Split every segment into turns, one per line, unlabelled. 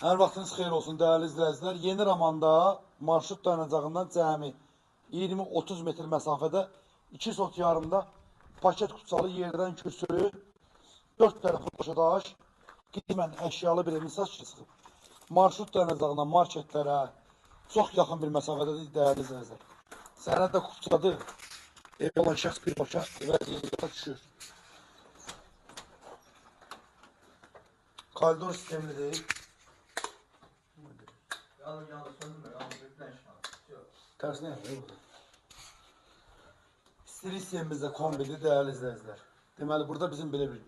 Hər vaxtınız xeyir olsun dəyərli izləyicilər. Yeni Ramanda marşrut dayanacağından cəmi 20-30 metr məsafədə 2 sot yarımda paket kupçalı yerdən kürsülü 4 tərəfi qoşadaş qismən əşyalı bir evin satışa çıxıb. Marşrut dayanacağından marketlərə çox yaxın bir məsafədədir dəyərli izləyicilər. Sənəd də kupçadır. Ev olan şəxs birbaşa vəziyyətə düşür. Koridor sistemlidir.
Yanır yanır söndürme, yanır bekle inşallah.
Tersine yapıyor burada. Stil sistemimizdə kombidir dəyərli izləyicilər. Deməli burada bizim belə bir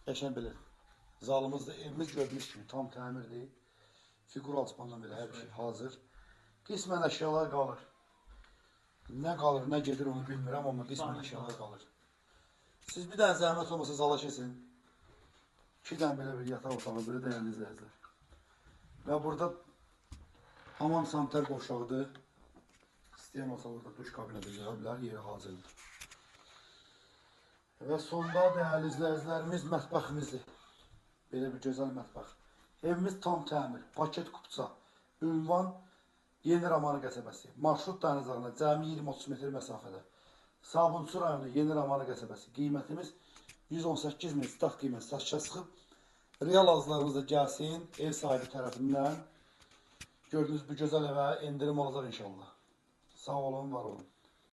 qəşəng belə zalımızdır. Evimiz gördüyünüz kimi tam təmirdir. Fiqur alçıpandan belə hər bir şey hazır. Qismən əşyalar qalır. Nə qalır, nə gedir onu bilmirəm, amma qismən əşyalar qalır. Siz bir dənə zəhmət olmasa zala keçin. İki dənə belə bir yataq otağı, belə dəyərli izləyicilər. Və burada hamam sanitar qovşağıdır. İstəyən olsa burada duş kabinə də yığa bilər, yeri hazırdır. Və sonda dəyərli izləyicilərimiz mətbəximizdir. Belə bir gözəl mətbəx. Evimiz tam təmir, paket kupça, ünvan Yeni Ramanı qəsəbəsi. Marşrut dayanacağına cəmi 20-30 metr məsafədə. Sabunçu rayonu Yeni Ramanı qəsəbəsi. Qiymətimiz 118 min start qiyməti satışa çıxıb. Real alıcılarımız da gəlsin ev sahibi tərəfindən. Gördüyünüz bu gözəl evə endirim olacaq inşallah. Sağ olun, var olun.